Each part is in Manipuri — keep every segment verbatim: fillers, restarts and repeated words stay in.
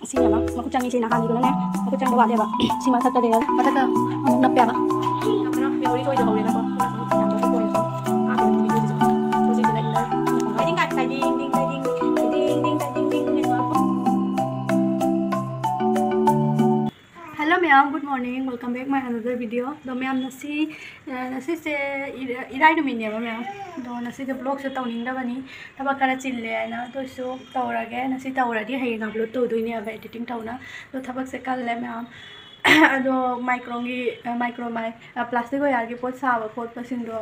ꯁꯤꯅꯦꯕ ꯃꯈꯨꯠ ꯆꯪꯉꯤꯁꯤ ꯅꯍꯥꯟꯒꯤꯗꯨꯅꯅꯦ꯫ ꯃꯈꯨꯠ ꯆꯪꯕ ꯋꯥꯠꯂꯦꯕ꯫ ꯁꯤ ꯃꯊꯛꯇ ꯂꯩꯔꯦ꯫ ꯃꯊꯛꯇ ꯑꯃꯨꯛ ꯅꯞꯄꯦꯕ꯫ ꯃꯦꯃꯣꯔꯤ ꯁꯣꯏꯗ ꯍꯧꯔꯦꯅꯀꯣ꯫ ꯃꯥꯒꯤ ꯚꯤꯗꯤꯑꯣꯁꯤꯁꯨ꯫ ꯁꯤꯁꯤꯅ ꯏꯟꯅꯔ꯫ ꯗꯤꯡ ꯗꯤꯡ ꯗꯤꯡ ꯗꯤꯡ ꯗꯤꯡ ꯗꯤꯡ ꯗꯤꯡ ꯗꯤꯡ ꯗꯤꯡ ꯗꯤꯡ ꯗꯤꯡ꯫ Hello ꯃꯌꯥꯝ, good morning, welcome back my another video꯫ ꯑꯗꯣ ꯃꯌꯥꯝ ꯉꯁꯤ, ꯑ, ꯉꯁꯤꯁꯦ ꯏꯔ-, ꯏꯔꯥꯏ ꯅꯨꯃꯤꯠꯅꯦꯕ ꯃꯌꯥꯝ꯫ ꯑꯗꯣ ꯉꯁꯤꯁꯦ vlogꯁꯦ ꯇꯧꯅꯤꯡꯗꯕꯅꯤ, ꯊꯕꯛ ꯈꯔ ꯆꯤꯜꯂꯦ ꯍꯥꯏꯅ꯫ ꯑꯗꯨ ꯑꯣꯏꯔꯁꯨ ꯇꯧꯔꯒꯦ꯫ ꯉꯁꯤ ꯇꯧꯔꯗꯤ ꯍꯌꯦꯡ upload ꯇꯧꯗꯣꯏꯅꯦꯕ editing ꯇꯧꯅ꯫ ꯑꯗꯣ ꯊꯕꯛꯁꯦ ꯀꯜꯂꯦ ꯃꯌꯥꯝ꯫ ꯑꯗꯣ ꯃꯥꯏꯀ꯭ꯔꯣꯟꯒꯤ, ꯑ, ꯃꯥꯏꯀ꯭ꯔꯣ ꯃꯥꯏ-, ꯑ, plastic wire ꯒꯤ ꯄꯣꯠ ꯁꯥꯕ ꯈꯣꯠꯄꯁꯤꯡꯗꯣ,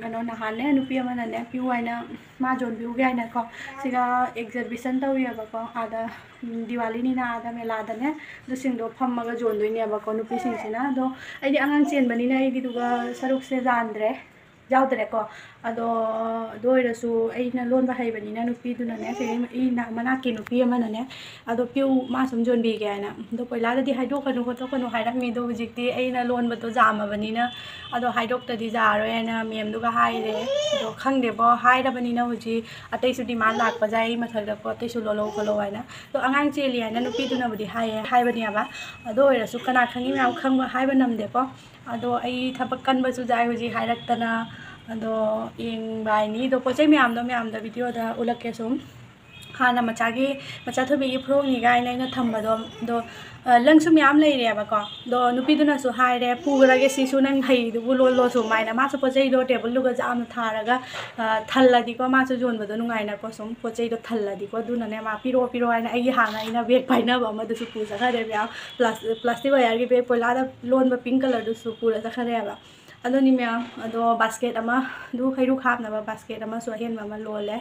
ꯀꯩꯅꯣ, ꯅꯍꯥꯟꯅꯦ ꯅꯨꯄꯤ ꯑꯃꯅꯅꯦ ꯄꯤꯌꯨ ꯍꯥꯏꯅ, ꯃꯥ ꯌꯣꯟꯕꯤꯌꯨꯒꯦ ꯍꯥꯏꯅꯀꯣ, ꯁꯤꯒ exhibition ꯇꯧꯔꯤꯑꯕꯀꯣ, ꯑꯥꯗ, ꯎꯝ, ꯗꯤꯋꯥꯂꯤꯅꯤꯅ ꯑꯥꯗ ꯃꯦꯂꯥꯗꯅꯦ꯫ ꯑꯗꯨꯁꯤꯡꯗꯣ ꯐꯝꯃꯒ ꯌꯣꯟꯗꯣꯏꯅꯦꯕꯀꯣ ꯅꯨꯄꯤꯁꯤꯡꯁꯤꯅ꯫ ꯑꯗꯣ ꯑꯩꯗꯤ ꯑꯉꯥꯡ ꯆꯦꯟꯕꯅꯤꯅ ꯑꯩꯗꯤ ꯑꯗꯨꯒ ꯁꯔꯨꯛꯁꯦ ꯌꯥꯟꯗ꯭ꯔꯦ, ꯌꯥꯎꯗ꯭ꯔꯦꯀꯣ꯫ ꯑꯗꯣ ꯑꯗꯨ ꯑꯣꯏꯔꯁꯨ ꯑꯩꯅ ꯂꯣꯟꯕ ꯍꯩꯕꯅꯤꯅ ꯅꯨꯄꯤꯗꯨꯅꯅꯦ, ꯁꯤ ꯑꯩ ꯃꯅꯥꯛꯀꯤ ꯅꯨꯄꯤ ꯑꯃꯅꯅꯦ, "ꯑꯗꯣ ꯄꯤꯌꯨ, ꯃꯥ ꯁꯨꯝ ꯌꯣꯟꯕꯤꯒꯦ" ꯍꯥꯏꯅ꯫ ꯑꯗꯣ ꯄꯣꯏꯂꯥꯗꯗꯤ ꯍꯥꯏꯗꯣꯛꯀꯅꯨ ꯈꯣꯠꯇꯣꯛꯀꯅꯨ ꯍꯥꯏꯔꯝꯃꯤ, ꯑꯗꯣ ꯍꯧꯖꯤꯛꯇꯤ ꯑꯩꯅ ꯂꯣꯟꯕꯗꯣ ꯌꯥꯝꯃꯕꯅꯤꯅ ꯑꯗꯣ ꯍꯥꯏꯗꯣꯛꯇꯗꯤ ꯌꯥꯔꯣꯏ ꯍꯥꯏꯅ ꯃꯦꯝꯗꯨꯒ ꯍꯥꯏꯔꯦ꯫ ꯑꯗꯣ ꯈꯪꯗꯦꯕꯣ, ꯍꯥꯏꯔꯕꯅꯤꯅ ꯍꯧꯖꯤꯛ ꯑꯇꯩꯁꯨ demand ꯂꯥꯛꯄ ꯌꯥꯏ, ꯑꯩ ꯃꯊꯛꯇꯀꯣ ꯑꯇꯩꯁꯨ ꯂꯣꯜꯂꯧ ꯈꯣꯠꯂꯧ ꯍꯥꯏꯅ꯫ ꯑꯗꯣ ꯑꯉꯥꯡ ꯆꯦꯜꯂꯤ ꯍꯥꯏꯅ ꯅꯨꯄꯤꯗꯨꯅꯕꯨꯗꯤ ꯍꯥꯏꯌꯦ, ꯍꯥꯏꯕꯅꯦꯕ꯫ ꯑꯗꯨ ꯑꯣꯏꯔꯁꯨ ꯀꯅꯥ ꯈꯪꯉꯤ, ꯃꯌꯥꯝ ꯈꯪꯕ ꯍꯥꯏꯕ ꯅꯝꯗꯦꯀꯣ꯫ ꯑꯗꯣ ꯑꯩ ꯊꯕꯛ ꯀꯟꯕꯁꯨ ꯌꯥꯏ ꯍꯧꯖꯤꯛ ꯍꯥꯏꯔꯛꯇꯅ꯫ ꯑꯗꯣ ꯌꯦꯡꯕ ꯍꯥꯏꯅꯤ꯫ ꯑꯗꯣ ꯄꯣꯠ ꯆꯩ ꯃꯌꯥꯝꯗꯣ ꯃꯌꯥꯝꯗ ꯚꯤꯗꯤꯑꯣꯗ ꯎꯠꯂꯛꯀꯦ ꯁꯨꯝ꯫ ꯍꯥꯟꯅ ꯃꯆꯥꯒꯤ, ꯃꯆꯥ ꯊꯣꯏꯕꯤꯒꯤ ꯐ꯭ꯔꯣꯛꯅꯤ ꯀꯥꯏꯅ ꯑꯩꯅ ꯊꯝꯕꯗꯣ, ꯑꯗꯣ, ꯑ, ꯂꯪꯁꯨ ꯃꯌꯥꯝ ꯂꯩꯔꯦꯕꯀꯣ꯫ ꯑꯗꯣ ꯅꯨꯄꯤꯗꯨꯅꯁꯨ ꯍꯥꯏꯔꯦ, "ꯄꯨꯈ꯭ꯔꯒꯦ ꯁꯤꯁꯨ, ꯅꯪ ꯍꯩꯗꯨꯕꯨ ꯂꯣꯜꯂꯣ" ꯁꯨꯃꯥꯏꯅ꯫ ꯃꯥꯁꯨ ꯄꯣꯠ ꯆꯩꯗꯣ ꯇꯦꯕꯜꯗꯨꯒ ꯌꯥꯝꯅ ꯊꯥꯔꯒ, ꯑ, ꯊꯜꯂꯗꯤꯀꯣ ꯃꯥꯁꯨ ꯌꯣꯟꯕꯗꯣ ꯅꯨꯡꯉꯥꯏꯅꯀꯣ, ꯁꯨꯝ ꯄꯣꯠ ꯆꯩꯗꯣ ꯊꯜꯂꯗꯤꯀꯣ꯫ ꯑꯗꯨꯅꯅꯦ ꯃꯥ ꯄꯤꯔꯛꯑꯣ ꯄꯤꯔꯛꯑꯣ ꯍꯥꯏꯅ ꯑꯩꯒꯤ ꯍꯥꯟꯅ ꯑꯩꯅ bag ꯄꯥꯏꯅꯕ ꯑꯃꯗꯨꯁꯨ ꯄꯨ ꯆꯠꯈ꯭ꯔꯦ ꯃꯌꯥꯝ꯫ Plas-, plastic wire ꯒꯤ bag, ꯄꯣꯏꯂꯥꯗ ꯂꯣꯟꯕ pink colour ꯗꯨꯁꯨ ꯄꯨꯔ ꯆꯠꯈ꯭ꯔꯦꯕ꯫ ꯑꯗꯨꯅꯤ ꯃꯌꯥꯝ꯫ ꯑꯗꯣ basket ꯑꯃ, ꯑꯗꯨ ꯍꯩꯔꯨꯛ ꯍꯥꯞꯅꯕ basket ꯑꯃꯁꯨ ꯑꯍꯦꯟꯕ ꯑꯃ ꯂꯣꯜꯂꯦ꯫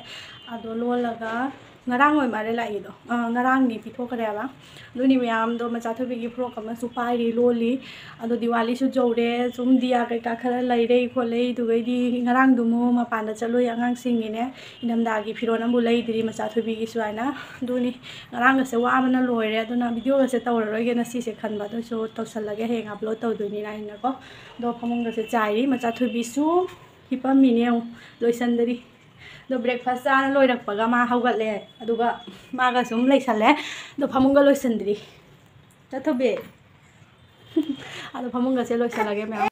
ꯑꯗꯣ ꯂꯣꯜꯂꯒ ꯉꯔꯥꯡ ꯑꯣꯏ ꯃꯥꯜꯂꯦ ꯂꯥꯛꯏꯗꯣ꯫ ꯑꯥ, ꯉꯔꯥꯡꯅꯤ ꯄꯤꯊꯣꯛꯈ꯭ꯔꯦꯕ꯫ ꯑꯗꯨꯅꯤ ꯃꯌꯥꯝꯗꯣ ꯃꯆꯥ ꯊꯣꯏꯕꯤꯒꯤ ꯐ꯭ꯔꯣꯛ ꯑꯃꯁꯨ ꯄꯥꯏꯔꯤ, ꯂꯣꯜꯂꯤ꯫ ꯑꯗꯣ ꯗꯤꯋꯥꯂꯤꯁꯨ ꯌꯧꯔꯦ, ꯁꯨꯝ ꯗꯤꯌꯥ ꯀꯩꯀꯥ ꯈꯔ ꯂꯩꯔꯦ ꯈꯣꯠꯂꯦ꯫ ꯑꯗꯨꯒꯩꯗꯤ ꯉꯔꯥꯡꯗꯨ ꯑꯃꯨꯛ ꯃꯄꯥꯟꯗ ꯆꯠꯂꯨꯏ ꯑꯉꯥꯡꯁꯤꯡꯒꯤꯅꯦ, ꯏꯅꯝꯗꯥꯒꯤ ꯐꯤꯔꯣꯜ ꯑꯃꯕꯨ ꯂꯩꯗ꯭ꯔꯤ ꯃꯆꯥ ꯊꯣꯏꯕꯤꯒꯤꯁꯨ ꯍꯥꯏꯅ꯫ ꯑꯗꯨꯅꯤ ꯉꯔꯥꯡꯒꯁꯦ ꯋꯥꯕꯅ ꯂꯣꯏꯔꯦ꯫ ꯑꯗꯨꯅ ꯚꯤꯗꯤꯑꯣꯒꯁꯦ ꯇꯧꯔꯔꯣꯏꯒꯦꯅ ꯁꯤꯁꯦ ꯈꯟꯕ, ꯑꯗꯨꯁꯨ ꯇꯧꯁꯜꯂꯒꯦ ꯍꯌꯦꯡ upload ꯇꯧꯗꯣꯏꯅꯤꯅ ꯍꯥꯏꯅꯀꯣ꯫ ꯑꯗꯣ ꯐꯃꯨꯡꯒꯁꯦ ꯆꯥꯏꯔꯤ꯫ ꯃꯆꯥ ꯊꯣꯏꯕꯤꯁꯨ ꯍꯤꯞꯄꯝꯃꯤꯅꯦ, ꯌꯦꯡꯉꯨ, ꯂꯣꯏꯁꯟꯗꯔꯤ꯫ ꯑꯗꯣ breakfast ꯆꯥꯅ ꯂꯣꯏꯔꯛꯄꯒ ꯃꯥ ꯍꯧꯒꯠꯂꯦ, ꯑꯗꯨꯒ ꯃꯥꯒ ꯁꯨꯝ ꯂꯩꯁꯜꯂꯦ꯫ ꯑꯗꯣ ꯐꯃꯨꯡꯒ ꯂꯣꯏꯁꯟꯗ꯭ꯔꯤ꯫ ꯆꯠꯊꯣꯛꯄꯤ꯫ ꯑꯗꯣ ꯐꯃꯨꯡꯒꯁꯦ ꯂꯣꯏꯁꯜꯂꯒꯦ ꯃꯌꯥꯝ꯫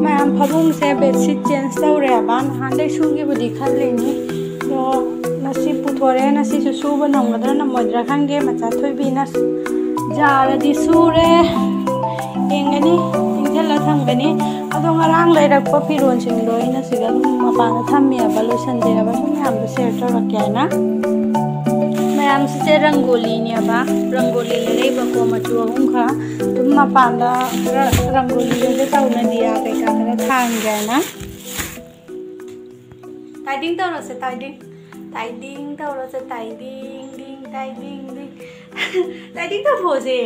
ꯃꯌꯥꯝ, ꯐꯃꯨꯡꯁꯦ bedsheet change ꯇꯧꯔꯦꯕ꯫ ꯅꯍꯥꯟꯗꯩ ꯁꯨꯒꯦꯕꯨꯗꯤ ꯈꯜꯂꯤꯅꯤ, ꯑꯗꯣ ꯉꯁꯤ ꯄꯨꯊꯣꯔꯛꯑꯦ꯫ ꯉꯁꯤꯁꯨ ꯁꯨꯕ ꯅꯪꯒꯗ꯭ꯔꯥ ꯅꯪꯉꯣꯏꯗ꯭ꯔꯥ ꯈꯪꯗꯦ꯫ ꯃꯆꯥ ꯊꯣꯏꯕꯤꯅ ꯌꯥꯔꯗꯤ ꯁꯨꯔꯦ, ꯌꯦꯡꯒꯅꯤ, ꯏꯪꯁꯤꯜꯂ ꯊꯝꯒꯅꯤ꯫ ꯑꯗꯣ ꯉꯔꯥꯡ ꯂꯩꯔꯛꯄ ꯐꯤꯔꯣꯜꯁꯤꯡꯗꯣ ꯑꯩꯅ ꯁꯤꯗ ꯑꯗꯨꯝ ꯃꯄꯥꯟꯗ ꯊꯝꯃꯦꯕ, ꯂꯣꯏꯁꯟꯗꯦꯕ, ꯁꯨꯝ ꯃꯌꯥꯝꯗ share ꯇꯧꯔꯛꯀꯦ ꯍꯥꯏꯅ꯫ ꯃꯌꯥꯝꯁꯤꯁꯦ ꯔꯪꯒꯣꯂꯤꯅꯦꯕ, ꯔꯪꯒꯣꯂꯤ ꯂꯩꯔꯛꯏꯕꯀꯣ, ꯃꯆꯨ ꯑꯍꯨꯝꯈꯛ꯫ ꯑꯗꯨꯝ ꯃꯄꯥꯟꯗ ꯈꯔ ꯔꯪꯒꯣꯂꯤꯒꯁꯦ ꯇꯧꯅꯗꯤ ꯀꯩꯀꯥ ꯈꯔ ꯊꯥꯟꯒꯦ ꯍꯥꯏꯅ꯫ Tidying ꯇꯧꯔꯁꯦ, tidying꯫ Tidying ꯇꯧꯔꯁꯦ, tidying, ding, tidying, ding꯫ Tidying ꯇꯧꯊꯣꯛꯑꯁꯦ꯫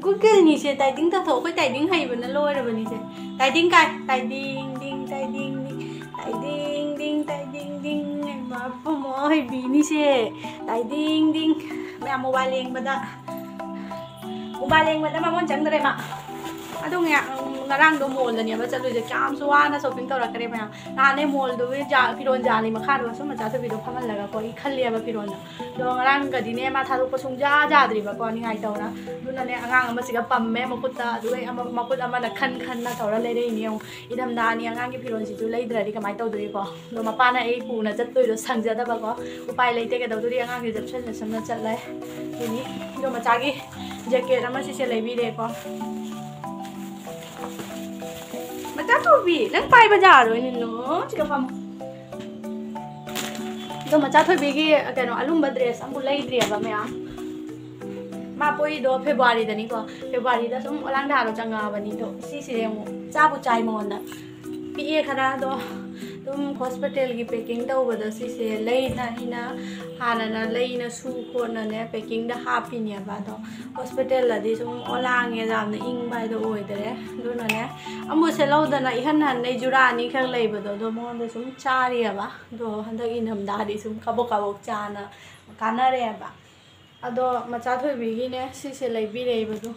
Good girlꯅꯤꯁꯦ, tidying ꯇꯧꯊꯣꯛ꯫ ꯑꯩꯈꯣꯏ tidying ꯍꯩꯕꯅ ꯂꯣꯏꯔꯕꯅꯤꯁꯦ꯫ Tidying ꯀꯥꯏ? Tidying, ding, tidying, ding꯫ Tidying, ding, tidying, ding꯫ ꯍꯩꯃꯥ, ꯄꯨꯝꯃꯣ ꯍꯩꯕꯤꯅꯤꯁꯦ꯫ Tidying, ding꯫ ꯃꯌꯥꯝ mobile ꯌꯦꯡꯕꯗ, mobile ꯌꯦꯡꯕꯗ ꯃꯉꯣꯟ ꯆꯪꯗ꯭ꯔꯦ ꯃꯥ꯫ ꯑꯗꯣ ꯉ-, ꯉꯔꯥꯡꯗꯣ ꯃꯣꯜꯗꯅꯦꯕ ꯆꯠꯂꯨꯏꯁꯦ꯫ ꯀꯌꯥꯝꯁꯨ ꯋꯥꯅ ꯁꯣꯄꯤꯡ ꯇꯧꯔꯛꯈ꯭ꯔꯦ ꯃꯌꯥꯝ꯫ ꯅꯍꯥꯟꯅꯦ ꯃꯣꯜꯗꯨꯒꯤ ꯖꯥ-, ꯐꯤꯔꯣꯟ ꯖꯥꯂꯤ ꯃꯈꯥꯗꯣ ꯁꯨꯝ ꯃꯆꯥ ꯊꯣꯏꯕꯤꯗꯣ ꯐꯝꯍꯜꯂꯒꯀꯣ, ꯏ ꯈꯜꯂꯦꯕ ꯐꯤꯔꯣꯟꯗꯣ꯫ ꯑꯗꯣ ꯉꯔꯥꯡꯒꯗꯤꯅꯦ ꯃꯥ ꯊꯥꯗꯣꯛꯄ ꯁꯨꯡꯌꯥ ꯌꯥꯗ꯭ꯔꯤꯕꯀꯣ, ꯅꯤꯡꯉꯥꯏ ꯇꯧꯅ꯫ ꯑꯗꯨꯅꯅꯦ ꯑꯉꯥꯡ ꯑꯃꯁꯤꯒ ꯄꯝꯃꯦ ꯃꯈꯨꯠꯇ, ꯑꯗꯨꯒ ꯑꯃ-, ꯃꯈꯨꯠ ꯑꯃꯅ ꯈꯟ ꯈꯟꯅ ꯇꯧꯔ ꯂꯩꯔꯛꯏꯅꯦ꯫ ꯌꯦꯡꯉꯨ, ꯏꯊꯝꯊꯥꯅꯤ, ꯑꯉꯥꯡꯒꯤ ꯐꯤꯔꯣꯟꯁꯤꯁꯨ ꯂꯩꯗ꯭ꯔꯗꯤ ꯀꯃꯥꯏꯅ ꯇꯧꯗꯣꯔꯤꯀꯣ? ꯑꯗꯣ ꯃꯄꯥꯅ ꯑꯩ ꯄꯨꯅ ꯆꯠꯇꯣꯏꯗꯣ ꯁꯪꯖꯗꯕꯀꯣ꯫ ꯎꯄꯥꯏ ꯂꯩꯇꯦ, ꯀꯩꯗꯧꯗꯣꯔꯤ, ꯑꯉꯥꯡꯁꯦ ꯆꯠꯁꯟ ꯆꯠꯁꯟꯅ ꯆꯠꯂꯦ꯫ ꯑꯗꯨꯅꯤ꯫ ꯑꯗꯣ ꯃꯆꯥꯒꯤ ꯖꯦꯀꯦꯠ ꯑꯃ ꯁꯤꯁꯦ ꯂꯩꯕꯤꯔꯦꯀꯣ꯫ ꯃꯆꯥ ꯊꯣꯏꯕꯤ, ꯅꯪ ꯄꯥꯏꯕ ꯌꯥꯔꯣꯏꯅꯦ, ꯅꯣ꯫ ꯁꯤꯗ ꯐꯝꯃꯣ꯫ ꯑꯗꯣ ꯃꯆꯥ ꯊꯣꯏꯕꯤꯒꯤ, ꯀꯩꯅꯣ, ꯑꯂꯨꯝꯕ ꯗ꯭ꯔꯦꯁ ꯑꯃꯨꯛ ꯂꯩꯗ꯭ꯔꯤꯑꯕ ꯃꯌꯥꯝ꯫ ꯃꯥ ꯄꯣꯛꯏꯗꯣ ꯐꯦꯕ꯭ꯔꯨꯋꯥꯔꯤꯗꯅꯤꯀꯣ꯫ ꯐꯦꯕ꯭ꯔꯨꯋꯥꯔꯤꯗ ꯁꯨꯝ ꯑꯣꯂꯥꯡ ꯊꯥꯔꯣ ꯆꯪꯉꯛꯑꯕꯅꯤ꯫ ꯑꯗꯣ ꯁꯤꯁꯦ ꯑꯃꯨꯛ ꯆꯥꯕꯨ ꯆꯥꯏ ꯃꯉꯣꯟꯗ꯫ ꯄꯤꯛꯑꯦ ꯈꯔ, ꯑꯗꯣ ꯑꯗꯨꯝ ꯍꯣꯁꯄꯤꯇꯥꯜꯒꯤ ꯄꯦꯀꯤꯡ ꯇꯧꯕꯗ ꯁꯤꯁꯦ ꯂꯩꯅ ꯑꯩꯅ ꯍꯥꯟꯅꯅ ꯂꯩꯅ ꯁꯨ ꯈꯣꯠꯅꯅꯦ ꯄꯦꯀꯤꯡꯗ ꯍꯥꯞꯄꯤꯅꯦꯕ꯫ ꯑꯗꯣ ꯍꯣꯁꯄꯤꯇꯥꯜꯗꯗꯤ ꯁꯨꯝ ꯑꯣꯂꯥꯡꯉꯦ, ꯌꯥꯝꯅ ꯏꯪꯕ ꯍꯥꯏꯗꯣ ꯑꯣꯏꯗꯔꯦ꯫ ꯑꯗꯨꯅꯅꯦ ꯑꯃꯨꯛꯁꯦ ꯂꯧꯗꯅ ꯏꯍꯟ ꯍꯟꯅꯩ ꯖꯨꯔꯥ ꯑꯅꯤꯈꯛ ꯂꯩꯕꯗꯣ, ꯑꯗꯣ ꯃꯉꯣꯟꯗ ꯁꯨꯝ ꯆꯥꯔꯤꯑꯕ꯫ ꯑꯗꯣ ꯍꯟꯗꯛ ꯏꯪꯊꯝꯊꯥꯗꯤ ꯁꯨꯝ ꯀꯕꯣꯛ ꯀꯕꯣꯛ ꯆꯥꯅ ꯀꯥꯟꯅꯔꯦꯕ꯫ ꯑꯗꯣ ꯃꯆꯥ ꯊꯣꯏꯕꯤꯒꯤꯅꯦ ꯁꯤꯁꯦ ꯂꯩꯕꯤꯔꯛꯏꯕꯗꯣ꯫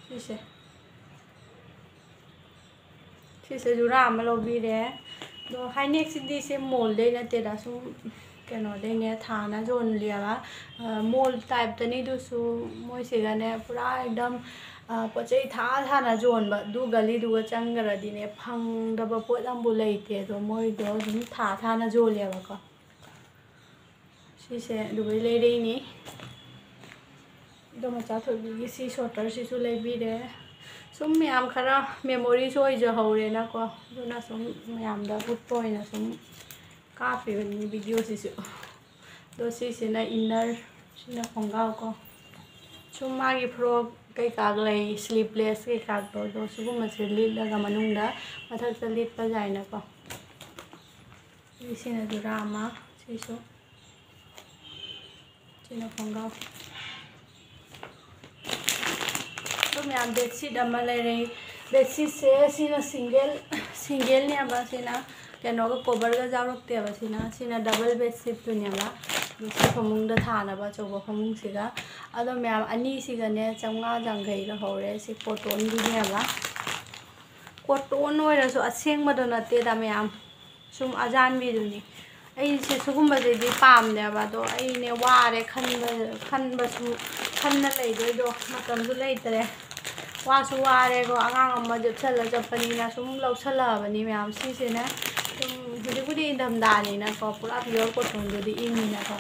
ꯁꯤꯁꯦ꯫ ꯁꯤꯁꯦ ꯖꯨꯔꯥ ꯑꯃ ꯂꯧꯕꯤꯔꯦ꯫ ꯑꯗꯣ ꯍꯥꯏꯅꯦꯛꯁꯤꯗꯤ ꯁꯦ ꯃꯣꯜꯗꯩ ꯅꯠꯇꯦꯗ, ꯁꯨꯝ ꯀꯩꯅꯣꯗꯩꯅꯦ, ꯊꯥꯅ ꯌꯣꯜꯂꯦꯕ꯫ ꯑ, ꯃꯣꯜ ꯇꯥꯏꯞꯇꯅꯤ, ꯑꯗꯨꯁꯨ ꯃꯣꯏꯁꯤꯒꯅꯦ ꯄꯨꯔꯥ ꯑꯦꯛꯗꯝ, ꯑ, ꯄꯣꯠ ꯆꯩ ꯊꯥ ꯊꯥꯅ ꯌꯣꯟꯕ꯫ ꯑꯗꯨ ꯒꯂꯤꯗꯨꯒ ꯆꯪꯈ꯭ꯔꯗꯤꯅꯦ ꯐꯪꯗꯕ ꯄꯣꯠ ꯑꯃꯕꯨ ꯂꯩꯇꯦ꯫ ꯑꯗꯣ ꯃꯣꯏꯗꯣ ꯑꯗꯨꯝ ꯊꯥ ꯊꯥꯅ ꯌꯣꯜꯂꯦꯕꯀꯣ꯫ ꯁꯤꯁꯦ ꯑꯗꯨꯒꯩ ꯂꯩꯔꯛꯏꯅꯤ꯫ ꯑꯗꯣ ꯃꯆꯥ ꯊꯣꯏꯕꯤꯒꯤ ꯁꯤ ꯁꯣꯇꯔꯁꯤꯁꯨ ꯂꯩꯕꯤꯔꯦ꯫ ꯁꯨꯝ ꯃꯌꯥꯝ ꯈꯔ ꯃꯦꯃꯣꯔꯤꯁꯨ ꯑꯣꯏꯖꯍꯧꯔꯦꯅꯀꯣ, ꯑꯗꯨꯅ ꯁꯨꯝ ꯃꯌꯥꯝꯗ ꯎꯠꯄ ꯑꯣꯏꯅ ꯁꯨꯝ ꯀꯥꯞꯄꯤꯕꯅꯤ ꯚꯤꯗꯤꯑꯣꯁꯤꯁꯨ꯫ ꯑꯗꯣ ꯁꯤꯁꯤꯅ ꯏꯟꯅꯔ, ꯁꯤꯅ ꯈꯣꯡꯒ꯭ꯔꯥꯎ ꯀꯣ꯫ ꯁꯨꯝ ꯃꯥꯒꯤ ꯐ꯭ꯔꯣꯛ ꯀꯩꯀꯥ ꯂꯩ, ꯁ꯭ꯂꯤꯞꯂꯦꯁ ꯀꯩꯀꯥꯗꯣ, ꯑꯗꯣ ꯁꯤꯒꯨꯝꯕꯁꯦ ꯂꯤꯠꯂꯒ ꯃꯅꯨꯡꯗ ꯃꯊꯛꯇ ꯂꯤꯠꯄ ꯌꯥꯏꯅꯀꯣ꯫ ꯁꯤꯅ ꯖꯨꯔꯥ ꯑꯃ, ꯁꯤꯁꯨ, ꯁꯤꯅ ꯈꯣꯡꯒ꯭ꯔꯥꯎ꯫ ꯑꯗꯨ ꯃꯌꯥꯝ ꯕꯦꯗꯁꯤꯠ ꯑꯃ ꯂꯩꯔꯦ꯫ ꯕꯦꯗꯁꯤꯠꯁꯦ ꯁꯤꯅ ꯁꯤꯡꯒꯦꯜ, ꯁꯤꯡꯒꯦꯜꯅꯦꯕ꯫ ꯁꯤꯅ ꯀꯩꯅꯣꯒ ꯀꯣꯕꯔꯒ ꯌꯥꯎꯔꯛꯇꯦꯕ꯫ ꯁꯤꯅ, ꯁꯤꯅ ꯗꯕꯜ ꯕꯦꯗꯁꯤꯠꯇꯨꯅꯦꯕ꯫ ꯃꯁꯤ ꯐꯃꯨꯡꯗ ꯊꯥꯅꯕ ꯑꯆꯧꯕ ꯐꯃꯨꯡꯁꯤꯒ꯫ ꯑꯗꯣ ꯃꯌꯥꯝ, ꯑꯅꯤꯁꯤꯒꯅꯦ ꯆꯥꯝꯃꯉꯥ ꯌꯥꯡꯈꯩ ꯂꯧꯍꯧꯔꯦ꯫ ꯁꯤ cotton-ꯒꯤꯅꯦꯕ꯫ Cotton ꯑꯣꯏꯔꯁꯨ ꯑꯁꯦꯡꯕꯗꯣ ꯅꯠꯇꯦꯗ ꯃꯌꯥꯝ, ꯁꯨꯝ ꯑꯖꯥꯟꯕꯤꯗꯨꯅꯤ꯫ ꯑꯩꯁꯦ ꯁꯤꯒꯨꯝꯕꯁꯤꯗꯤ ꯄꯥꯝꯗꯦꯕ, ꯑꯗꯣ ꯑꯩꯅꯦ ꯋꯥꯔꯦ ꯈꯟꯕ, ꯈꯟꯕꯁꯨ, ꯈꯟꯅ ꯂꯩꯗꯣꯏꯗꯣ ꯃꯇꯝꯁꯨ ꯂꯩꯇ꯭ꯔꯦ꯫ ꯋꯥꯁꯨ ꯋꯥꯔꯦꯀꯣ, ꯑꯉꯥꯡ ꯑꯃ ꯌꯣꯛꯁꯜꯂ ꯆꯠꯄꯅꯤꯅ ꯁꯨꯝ ꯂꯧꯁꯜꯂꯛꯑꯕꯅꯤ ꯃꯌꯥꯝ꯫ ꯁꯤꯁꯤꯅ ꯁꯨꯝ ꯍꯧꯖꯤꯛꯄꯨꯗꯤ ꯏꯪꯊꯝꯊꯥꯅꯤꯅꯀꯣ, ꯄꯨꯔꯥ pure cotton-ꯗꯨꯗꯤ ꯏꯪꯉꯤꯅꯀꯣ꯫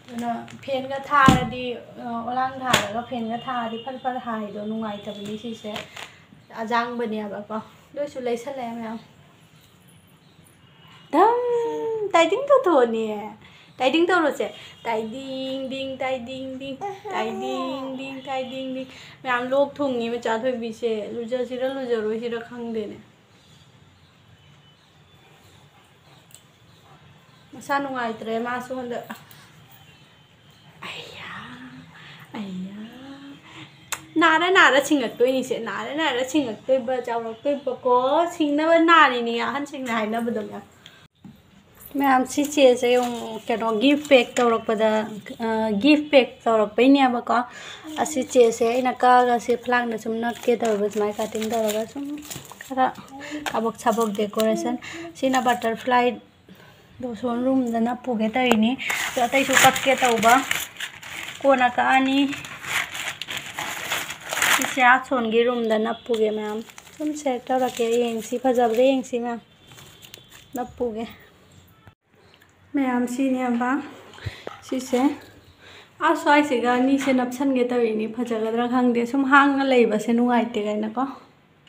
ꯑꯗꯨꯅ fan-ꯒ ꯊꯥꯔꯗꯤ, ꯑ, ꯑꯣꯂꯥꯡ ꯊꯥꯔꯒ fan-ꯒ ꯊꯥꯔꯗꯤ ꯐꯠ ꯐꯠ ꯍꯥꯏꯗꯣ ꯅꯨꯡꯉꯥꯏꯇꯕꯅꯤ ꯁꯤꯁꯦ꯫ ꯑꯖꯥꯡꯕꯅꯦꯕꯀꯣ꯫ ꯂꯣꯏꯁꯨ ꯂꯩꯁꯜꯂꯛꯑꯦ ꯃꯌꯥꯝ꯫ ꯙꯝ! ꯇꯥꯏꯗꯤꯡ ꯇꯧꯊꯣꯛꯑꯣꯅꯦ꯫ ꯇꯥꯏꯗꯤꯡ ꯇꯧꯔꯣꯁꯦ꯫ ꯇꯥꯏꯗꯤꯡ ꯗꯤꯡ, ꯇꯥꯏꯗꯤꯡ ꯗꯤꯡ, ꯇꯥꯏꯗꯤꯡ ꯗꯤꯡ, ꯇꯥꯏꯗꯤꯡ ꯗꯤꯡ꯫ ꯃꯌꯥꯝ ꯂꯣꯛ ꯊꯨꯡꯉꯤ ꯃꯆꯥ ꯊꯣꯏꯕꯤꯁꯦ꯫ ꯂꯨꯖꯁꯤꯔ ꯂꯨꯖꯔꯣꯏꯁꯤꯔ ꯈꯪꯗꯦꯅꯦ꯫ ꯃꯁꯥ ꯅꯨꯡꯉꯥꯏꯇ꯭ꯔꯦ ꯃꯥꯁꯨ ꯍꯟꯗꯛ꯫ ꯑꯩꯌꯥ, ꯑꯩꯌꯥ꯫ ꯅꯥꯔ ꯅꯥꯔ ꯁꯤꯡꯉꯛꯇꯣꯏꯅꯤꯁꯦ, ꯅꯥꯔ ꯅꯥꯔ ꯁꯤꯡꯉꯛꯇꯣꯏꯕ, ꯆꯥꯎꯔꯛꯇꯣꯏꯕꯀꯣ꯫ ꯁꯤꯡꯅꯕ ꯅꯥꯔꯤꯅꯤ, ꯑꯍꯟꯁꯤꯡꯅ ꯍꯥꯏꯅꯕꯗꯣ ꯃꯌꯥꯝ꯫ ꯃꯌꯥꯝ, ꯁꯤ ꯆꯦꯁꯦ ꯌꯦꯡꯉꯨ, ꯀꯩꯅꯣ, gift pack ꯇꯧꯔꯛꯄꯗ, ꯑ, gift pack ꯇꯧꯔꯛꯄꯩꯅꯦꯕꯀꯣ꯫ ꯑꯁꯤ ꯆꯦꯁꯦ ꯑꯩꯅ ꯀꯛꯑꯒ ꯁꯤ ꯐꯂꯥꯡꯗ ꯁꯨꯝ ꯅꯞꯀꯦ ꯇꯧꯔꯒ ꯁꯨꯃꯥꯏꯅ cutting ꯇꯧꯔꯒ ꯁꯨꯝ ꯈꯔ ꯀꯥꯕꯛ ꯁꯥꯕꯛ decoration꯫ ꯁꯤꯅ butterfly ꯗꯣ ꯁꯣ ꯔꯨꯝꯗ ꯅꯞꯄꯨꯒꯦ ꯇꯧꯔꯤꯅꯤ꯫ ꯑꯗꯣ ꯑꯇꯩꯁꯨ ꯀꯛꯀꯦ ꯇꯧꯕ꯫ ꯀꯣꯟꯅ ꯀꯛꯑꯅꯤ꯫ ꯁꯤꯁꯦ ꯑꯁꯣꯟꯒꯤ ꯔꯨꯝꯗ ꯅꯞꯄꯨꯒꯦ ꯃꯌꯥꯝ꯫ ꯁꯨꯝ set ꯇꯧꯔꯛꯀꯦ꯫ ꯌꯦꯡꯁꯤ, ꯐꯖꯕ꯭ꯔꯥ ꯌꯦꯡꯁꯤ ꯃꯌꯥꯝ꯫ ꯅꯞꯄꯨꯒꯦ꯫ ꯃꯌꯥꯝ ꯁꯤꯅꯦꯕ꯫ ꯁꯤꯁꯦ ꯑꯥ ꯁ꯭ꯋꯥꯏꯁꯤꯒ ꯑꯅꯤꯁꯦ ꯅꯞꯁꯟꯒꯦ ꯇꯧꯔꯤꯅꯤ꯫ ꯐꯖꯒꯗ꯭ꯔꯥ ꯈꯪꯗꯦ꯫ ꯁꯨꯝ ꯍꯥꯡꯉ ꯂꯩꯕꯁꯦ ꯅꯨꯡꯉꯥꯏꯇꯦ ꯀꯥꯏꯅꯀꯣ꯫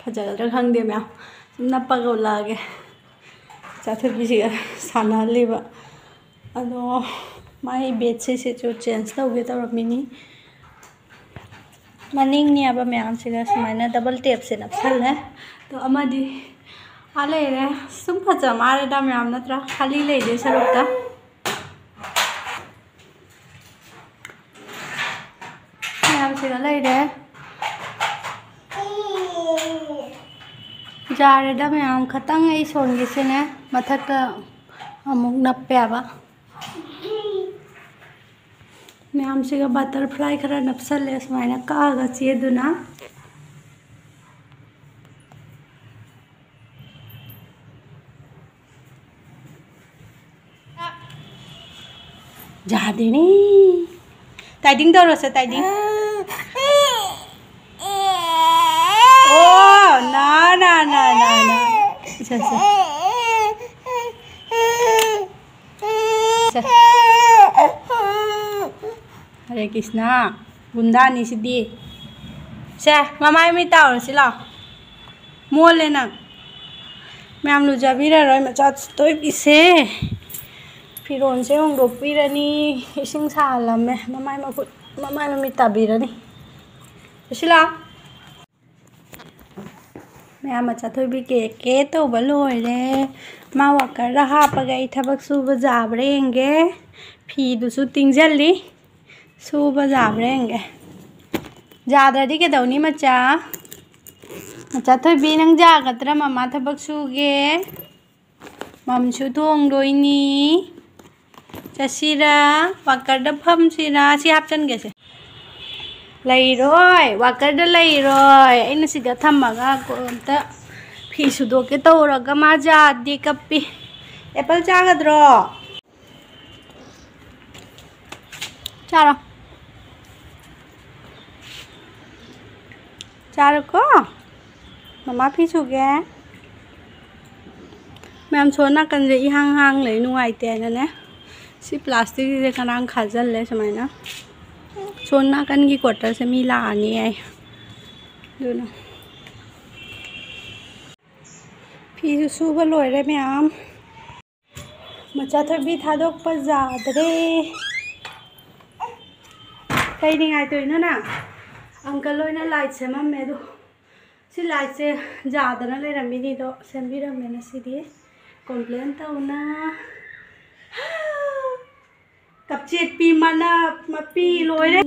ꯐꯖꯒꯗ꯭ꯔꯥ ꯈꯪꯗꯦ ꯃꯌꯥꯝ꯫ ꯁꯨꯝ ꯅꯞꯄꯒ ꯎꯠꯂꯛꯑꯒꯦ꯫ ꯆꯥꯊꯣꯛꯄꯤꯁꯤꯒ ꯁꯥꯟꯅꯍꯜꯂꯤꯕ꯫ ꯑꯗꯣ ꯃꯥꯏ bedsheet ꯁꯤꯁꯨ change ꯇꯧꯒꯦ ꯇꯧꯔꯝꯃꯤꯅꯤ꯫ ꯃꯅꯤꯡꯅꯦꯕ ꯃꯌꯥꯝꯁꯤꯒ ꯁꯨꯃꯥꯏꯅ double tape ꯁꯦ ꯅꯞꯁꯜꯂꯦ꯫ ꯑꯗꯣ ꯑꯃꯗꯤ ꯑꯥ ꯂꯩꯔꯦ꯫ ꯁꯨꯝ ꯐꯖ ꯃꯥꯜꯂꯦꯗ ꯃꯌꯥꯝ ꯅꯠꯇ꯭ꯔꯥ? ꯈꯥꯂꯤ ꯂꯩꯗꯣꯏ ꯁꯔꯨꯛꯇ꯫ ꯃꯌꯥꯝꯁꯤꯒ ꯂꯩꯔꯦ꯫ ꯌꯥꯔꯦꯗ ꯃꯌꯥꯝ, ꯈꯇꯪ ꯑꯩ ꯁꯣꯟꯒꯤꯁꯤꯅꯦ ꯃꯊꯛꯇ ꯑꯃꯨꯛ ꯅꯞꯄꯦꯕ꯫ ꯃꯌꯥꯝꯁꯤꯒ butterfly ꯈꯔ ꯅꯞꯁꯜꯂꯦ, ꯁꯨꯃꯥꯏꯅ ꯀꯛꯑꯒ ꯆꯦꯗꯨꯅ꯫ ꯌꯥꯗꯦꯅꯦ꯫ ꯇꯥꯏꯗꯤꯡ ꯇꯧꯔꯁꯦ, ꯇꯥꯏꯗꯤꯡ꯫ ꯑꯣ, ꯅꯥ, ꯅꯥ, ꯅꯥ, ꯅꯥ, ꯅꯥ꯫ ꯁꯦ, ꯁꯦ꯫ ꯁꯦ꯫ ꯍꯔꯦ ꯀ꯭ꯔꯤꯁꯅ, ꯒꯨꯟꯗꯥꯅꯤ ꯁꯤꯗꯤ꯫ ꯁꯦ, ꯃꯃꯥꯏ ꯃꯃꯤꯠ ꯇꯥꯎꯔꯁꯤ ꯂꯥꯎ꯫ ꯃꯣꯜꯂꯦ ꯅꯪ꯫ ꯃꯌꯥꯝ ꯂꯨꯖꯕꯤꯔꯔꯣꯏ, ꯃꯆꯥ ꯊꯣꯏꯕꯤꯁꯦ꯫ ꯐꯤꯔꯣꯟꯁꯦ ꯍꯣꯡꯗꯣꯛꯄꯤꯔꯅꯤ꯫ ꯏꯁꯤꯡ ꯁꯥꯍꯜꯂꯝꯃꯦ꯫ ꯃꯃꯥꯏ ꯃꯈꯨꯠ, ꯃꯃꯥꯏ ꯃꯃꯤꯠ ꯇꯥꯕꯤꯔꯅꯤ꯫ ꯂꯨꯁꯤ ꯂꯥꯎ꯫ ꯃꯌꯥꯝ ꯃꯆꯥ ꯊꯣꯏꯕꯤ ꯀꯦ ꯀꯦ ꯇꯧꯕ ꯂꯣꯏꯔꯦ꯫ ꯃꯥ ꯋꯥꯀꯔꯗ ꯍꯥꯞꯄꯒ ꯑꯩ ꯊꯕꯛ ꯁꯨꯕ ꯌꯥꯕ꯭ꯔꯥ ꯌꯦꯡꯒꯦ꯫ ꯐꯤꯗꯨꯁꯨ ꯇꯤꯡꯁꯤꯜꯂꯤ꯫ ꯁꯨꯕ ꯌꯥꯕ꯭ꯔꯥ ꯌꯦꯡꯒꯦ꯫ ꯌꯥꯗ꯭ꯔꯗꯤ ꯀꯩꯗꯧꯅꯤ ꯃꯆꯥ? ꯃꯆꯥ ꯊꯣꯏꯕꯤ, ꯅꯪ ꯌꯥꯒꯗ꯭ꯔꯥ? ꯃꯃꯥ ꯊꯕꯛ ꯁꯨꯒꯦ꯫ ꯃꯝꯁꯨ ꯊꯣꯡꯗꯣꯏꯅꯤ꯫ ꯆꯠꯁꯤꯔꯥ? ꯋꯥꯀꯔꯗ ꯐꯝꯁꯤꯔꯥ? ꯁꯤ ꯍꯥꯞꯆꯟꯒꯦꯁꯦ꯫ ꯂꯩꯔꯣꯏ, ꯋꯥꯀꯔꯗ ꯂꯩꯔꯣꯏ꯫ ꯑꯩꯅ ꯁꯤꯗ ꯊꯝꯃꯒ ꯀꯣ-, ꯑꯝꯇ ꯐꯤ ꯁꯨꯗꯣꯛꯀꯦ ꯇꯧꯔꯒ ꯃꯥ ꯌꯥꯗꯦ, ꯀꯞꯄꯤ꯫ ꯑꯦꯄꯜ ꯆꯥꯒꯗ꯭ꯔꯣ? ꯆꯥꯔꯣ꯫ ꯆꯥꯔꯣꯀꯣ꯫ ꯃꯃꯥ ꯐꯤ ꯁꯨꯒꯦ꯫ ꯃꯌꯥꯝ ꯁꯣꯝ ꯅꯥꯀꯟꯁꯦ ꯏꯍꯥꯡ ꯍꯥꯡ ꯂꯩ, ꯅꯨꯡꯉꯥꯏꯇꯦ ꯍꯥꯏꯅꯅꯦ꯫ ꯁꯤ plasticꯁꯦ ꯉꯔꯥꯡ ꯈꯥꯖꯤꯜꯂꯦ ꯁꯨꯃꯥꯏꯅ꯫ ꯁꯣꯝ ꯅꯥꯀꯟꯒꯤ quarterꯁꯦ ꯃꯤ ꯂꯥꯛꯑꯅꯤ ꯍꯥꯏ꯫ ꯑꯗꯨꯅ ꯐꯤꯁꯨ ꯁꯨꯕ ꯂꯣꯏꯔꯦ ꯃꯌꯥꯝ꯫ ꯃꯆꯥ ꯊꯣꯏꯕꯤ ꯊꯥꯗꯣꯛꯄ ꯌꯥꯗ꯭ꯔꯦ꯫ ꯀꯩ ꯅꯤꯡꯉꯥꯏ ꯇꯧꯔꯤꯅꯣ ꯅꯪ? Uncle ꯍꯣꯏꯅ light ꯁꯦꯝꯃꯝꯃꯦ ꯑꯗꯣ꯫ ꯁꯤ lightꯁꯦ ꯌꯥꯗꯅ ꯂꯩꯔꯝꯃꯤꯅꯤꯗꯣ, ꯁꯦꯝꯕꯤꯔꯝꯃꯦ ꯉꯁꯤꯗꯤ꯫ Complain ꯇꯧꯅ꯫ ꯀꯞꯆꯦꯠꯄꯤ ꯃꯅꯥ ꯃꯄꯤ ꯂꯣꯏꯔꯦ꯫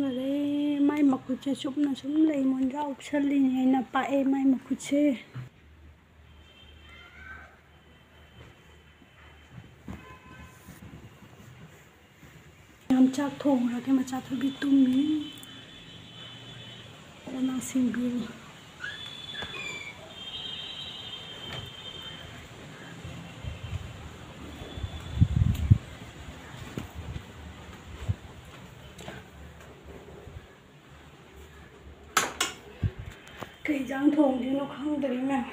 ꯃꯥꯏ ꯃꯈꯨꯠꯁꯦ ꯆꯨꯞꯅ ꯁꯨꯝ ꯂꯩ, ꯃꯣꯟꯖꯥ ꯎꯞꯁꯜꯂꯤꯅꯦ ꯑꯩꯅ, ꯄꯥꯛꯑꯦ ꯃꯥꯏ ꯃꯈꯨꯠꯁꯦ꯫ ꯌꯥꯝ ꯆꯥꯛ ꯊꯣꯡꯉꯨꯔꯒꯦ, ꯃꯆꯥ ꯊꯣꯏꯕꯤ ꯇꯨꯝꯃꯤ꯫ ꯑꯗꯨꯅ ꯁꯤꯡꯕꯤꯅꯤ꯫ ꯀꯩ ꯏꯟꯖꯥꯡ ꯊꯣꯡꯗꯣꯏꯅꯣ ꯈꯪꯗ꯭ꯔꯤ ꯃꯌꯥꯝ꯫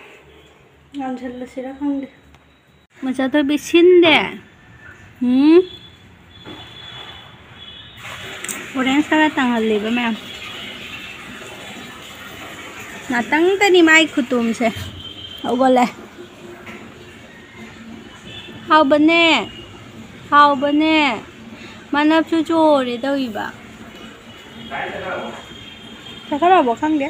ꯉꯥꯟꯁꯤꯜꯂꯁꯤꯔ ꯈꯪꯗꯦ꯫ ꯃꯆꯥ ꯊꯣꯏꯕꯤ ꯁꯤꯟꯗꯦ꯫ ꯎꯝ? Orange ꯈꯔ ꯇꯪꯍꯜꯂꯤꯕ ꯃꯌꯥꯝ꯫ ꯉꯥꯛꯇꯪꯗꯅꯤ ꯃꯥꯏ ꯈꯨꯇꯨꯝꯁꯦ꯫ ꯍꯧꯒꯠꯂꯦ꯫ ꯍꯥꯎꯕꯅꯦ꯫ ꯍꯥꯎꯕꯅꯦ꯫ ꯃꯅꯞꯁꯨ ꯆꯣꯔꯦ ꯇꯧꯏꯕ꯫ ꯆꯥꯊꯔꯛꯑꯕꯣ ꯈꯪꯗꯦ꯫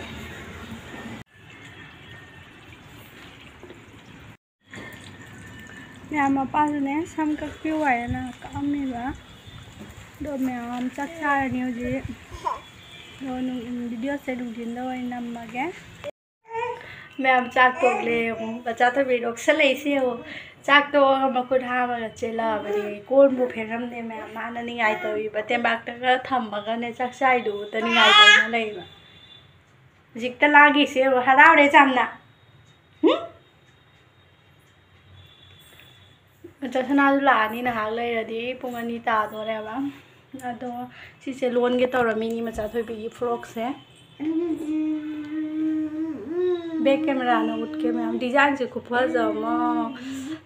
ꯃꯌꯥꯝ ꯃꯄꯥꯁꯨꯅꯦ ꯁꯝ ꯀꯛꯄꯤꯌꯨ ꯍꯥꯏꯅ ꯀꯛꯑꯝꯃꯤꯕ꯫ ꯑꯗꯣ ꯃꯌꯥꯝ ꯆꯥꯛ ꯆꯥꯔꯅꯤ ꯍꯧꯖꯤꯛ꯫ ꯑꯗꯣ ꯅꯨꯡ-, videoꯁꯦ ꯅꯨꯡꯊꯤꯟꯗ ꯑꯣꯏꯅ ꯅꯝꯃꯒꯦ꯫ ꯃꯌꯥꯝ ꯆꯥꯛ ꯇꯣꯛꯂꯦ ꯌꯦꯡꯉꯣ꯫ ꯃꯆꯥ ꯊꯣꯏꯕꯤ ꯅꯣꯛꯁꯜꯂꯛꯏꯁꯦ ꯌꯦꯡꯉꯣ꯫ ꯆꯥꯛ ꯇꯣꯛꯑꯒ ꯃꯈꯨꯠ ꯍꯥꯝꯃꯒ ꯆꯦꯜꯂꯛꯑꯕꯅꯦ꯫ ꯀꯣꯟꯕꯨ ꯐꯦꯡꯉꯝꯗꯦ ꯃꯌꯥꯝ꯫ ꯃꯥꯅ ꯅꯤꯡꯉꯥꯏ ꯇꯧꯔꯤꯕ꯫ ꯇꯦꯝꯕꯥꯛꯇꯒ ꯊꯝꯃꯒꯅꯦ ꯆꯥꯛ ꯆꯥꯏꯗꯨꯕꯨꯇ ꯅꯤꯡꯉꯥꯏ ꯇꯧꯅ ꯂꯩꯕ꯫ ꯍꯧꯖꯤꯛꯇ ꯂꯥꯡꯉꯤꯁꯦ ꯌꯦꯡꯉꯣ꯫ ꯍꯔꯥꯎꯔꯦ ꯌꯥꯝꯅ꯫ ꯍꯨꯝ? ꯃꯆꯥ ꯁꯅꯥꯁꯨ ꯂꯥꯛꯑꯅꯤ ꯉꯥꯏꯍꯥꯛ ꯂꯩꯔꯗꯤ, ꯄꯨꯡ ꯑꯅꯤ ꯇꯥꯗꯣꯔꯦꯕ꯫ ꯑꯗꯣ ꯁꯤꯁꯦ ꯂꯣꯟꯒꯦ ꯇꯧꯔꯝꯃꯤꯅꯤ ꯃꯆꯥ ꯊꯣꯏꯕꯤꯒꯤ frockꯁꯦ꯫ Back cameraꯅ ꯎꯠꯀꯦ ꯃꯌꯥꯝ꯫ Designꯁꯦ ꯈꯨꯐꯖ ꯑꯃ꯫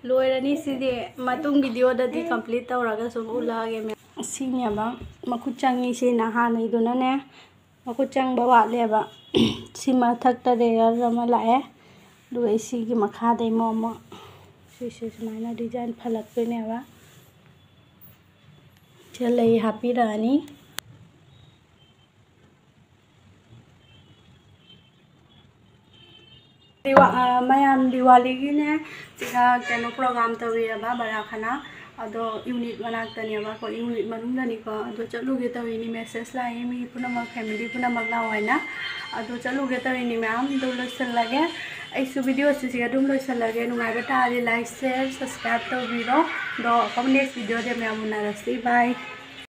ꯂꯣꯏꯔꯅꯤ ꯁꯤꯗꯤ꯫ ꯃꯇꯨꯡ videoꯗꯗꯤ complete ꯇꯧꯔꯒ ꯁꯨꯝ ꯎꯠꯂꯛꯑꯒꯦ ꯃꯌꯥꯝ꯫ ꯁꯤꯅꯦꯕ ꯃꯈꯨꯠ ꯆꯪꯉꯤꯁꯤꯅ ꯍꯥꯟꯅꯩꯗꯨꯅꯅꯦ꯫ ꯃꯈꯨꯠ ꯆꯪꯕ ꯋꯥꯠꯂꯦꯕ꯫ ꯁꯤ ꯃꯊꯛꯇ layer ꯑꯃ ꯂꯥꯛꯑꯦ꯫ ꯑꯗꯨꯒ ꯁꯤꯒꯤ ꯃꯈꯥꯗꯩ ꯑꯃꯨꯛ ꯑꯃꯨꯛ ꯁꯤꯁꯦ ꯁꯨꯃꯥꯏꯅ design ꯐꯜꯂꯛꯇꯣꯏꯅꯦꯕ꯫ ꯁꯤꯗ ꯂꯩ ꯍꯥꯞꯄꯤꯔꯛꯑꯅꯤ꯫ ꯗꯤꯋꯥ-, ꯑ, ꯃꯌꯥꯝ ꯗꯤꯋꯥꯂꯤꯒꯤꯅꯦ, ꯁꯤꯗ ꯀꯩꯅꯣ program ꯇꯧꯔꯤꯑꯕ, ꯕꯔꯥꯈꯅꯥ꯫ ꯑꯗꯣ unit ꯃꯅꯥꯛꯇꯅꯦꯕ, ꯑꯩꯈꯣꯏ unit ꯃꯅꯨꯡꯗꯅꯤꯀꯣ꯫ ꯑꯗꯣ ꯆꯠꯂꯨꯒꯦ ꯇꯧꯔꯤꯅꯤ, message ꯂꯥꯛꯑꯦ ꯃꯤ ꯄꯨꯝꯅꯃꯛ, family ꯄꯨꯝꯅꯃꯛ ꯂꯥꯛꯑꯣ ꯍꯥꯏꯅ꯫ ꯑꯗꯣ ꯆꯠꯂꯨꯒꯦ ꯇꯧꯔꯤꯅꯤ ꯃꯌꯥꯝ꯫ ꯑꯗꯨ ꯂꯣꯏꯁꯤꯜꯂꯒꯦ, ꯑꯩꯁꯨ videoꯁꯤ ꯁꯤꯒ ꯑꯗꯨꯝ ꯂꯣꯏꯁꯤꯜꯂꯒꯦ꯫ ꯅꯨꯡꯉꯥꯏꯕ ꯇꯥꯔꯗꯤ like, share, subscribe ꯇꯧꯕꯤꯔꯣ꯫ ꯑꯗꯣ ꯑꯩꯈꯣꯏ next videoꯗ ꯃꯌꯥꯝ ꯎꯅꯔꯁꯤ꯫ Bye꯫